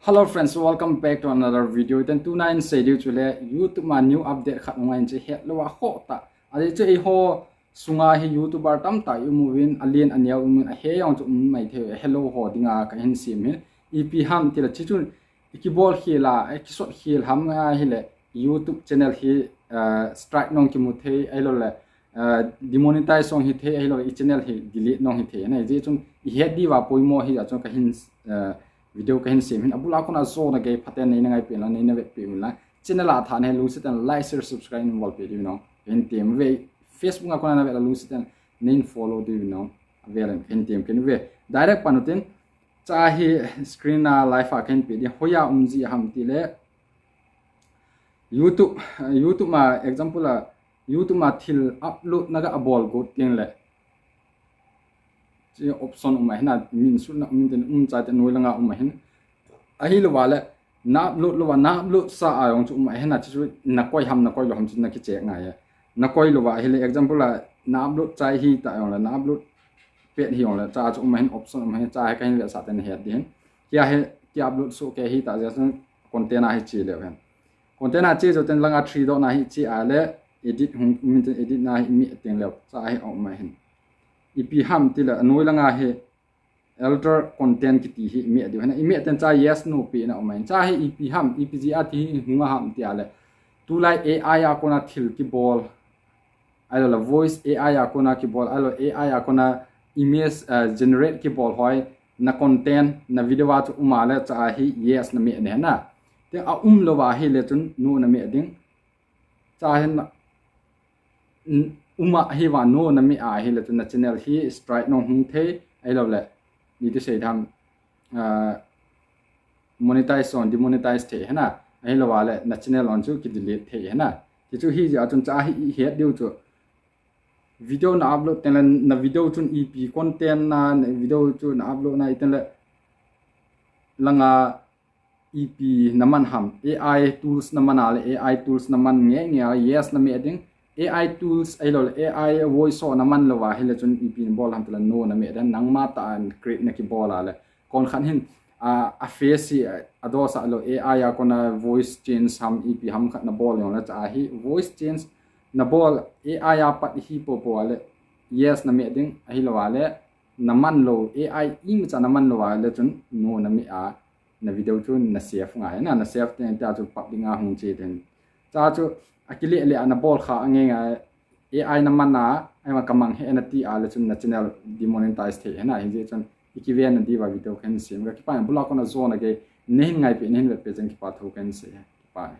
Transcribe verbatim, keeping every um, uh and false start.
Hello friends, welcome back to another video. Then tonight in sei diu chu le YouTube ma new update khat ngai in che het lo a ho ta. A le chu eiho sunga hi YouTuber tamtah i um uvin, a lien a neo um uvin, a he jong chu um mai thei, hello ho dinga ka hin sim hin. Ipi ham ti le chi chun i kibol khel a, i kisot khel ham a hi le YouTube channel hi uh, strike nong kimu thei, ahilou le uh, demonetize nong hi thei, ahilou le i channel hi delete nong hi thei. Na ji chun i het diu va poimo hi a chun ka hin uh, video ka hin sem hin. Abul a kona jona gei phaten nei na ngai pen la, nei na vet pen la. Channel a tha nei lungset in like, share, subscribe in bol pe diu nong. Hin tem ve Facebook a kona na vet la lungset in nei follow diu nong. Ave len hin tem ken ve. Direct pan utin cha hi screen a live a ken pe di hoiya um ji ham ti le YouTube, YouTube ma example a YouTube ma thil upload na ga abol got teng le. Chi option um ahin a, min sut na um ten um cha te noi langa um ahin. Ahilou va le na upload lou va na upload sa a jong chu um ahin a, chi chu na koi ham na koi lou ham chu na kicheck ngai e. Na koi lou va hi le example a na upload chai hi ta jong le na upload pet hi jong le cha chu um ahin option um ahin cha hi ka hin ve sa ten het din. Kia he kia upload so ke hi ta ja sun content a hi chi le hen. Content a chi jo ten langa three dot na hi chi a le edit hung min ten edit na hi mi teng le cha hi um ahin. Ipi ham ti le noi langa hi alter content kiti hi i mi diu hena. I mi ten cha yes no pi na um ahin. Cha hi ipi ham, ipi ji a ti hi hung a ham ti a le. Tulai A I a kona thil kibol. Ahilou le voice A I a kona kibol. Ahilou A I a kona image uh, generate kibol hoi na content, na video a chu um a le cha hi yes na mi ne na. Te a um lou va hi le chun no na mi ding. Cha hin na um a hi va no na mi a hi le chun na channel hi strike nong hung thei, ahilou le ni ti sei tham uh, monetize on, demonetize thei hena, ahilou va le na channel on chu ki delete thei hena. Ti chu hi ja chun cha hi i het diu chu video na upload ten le na video chun ipi content na, na video chu na upload na i ten le langa ipi na man ham, A I tools na man a le A I tools na man nge nge a yes na mi ding. A I tools ahilou le A I voice so na man lou va hi le chun ipi na bol ham ti le no na mi ding. Nangma ta an create na kibol a le kon khan hin a, a face hi a do sa lou A I a kona voice change ham ipi ham khat na bol jong le cha hi voice change na bol A I a pat hi po po a le yes na mi ding ahilou va le na man lou A I ima cha na man lou va le chun no na mi a na video chu na save ngai na, na save ten ta chu public a hung che ten. Cha chu a kile le a na bol kha nge ngai A I na man a, ai ma ka mang he na ti a le chun na channel demonetize thei hena hi je chun i ki ve na diu va video ka hin sem ka kipa bul a kona jona gei nei hin ngai pe nei hin vet pe chun kipa thu ka hin sei kipa.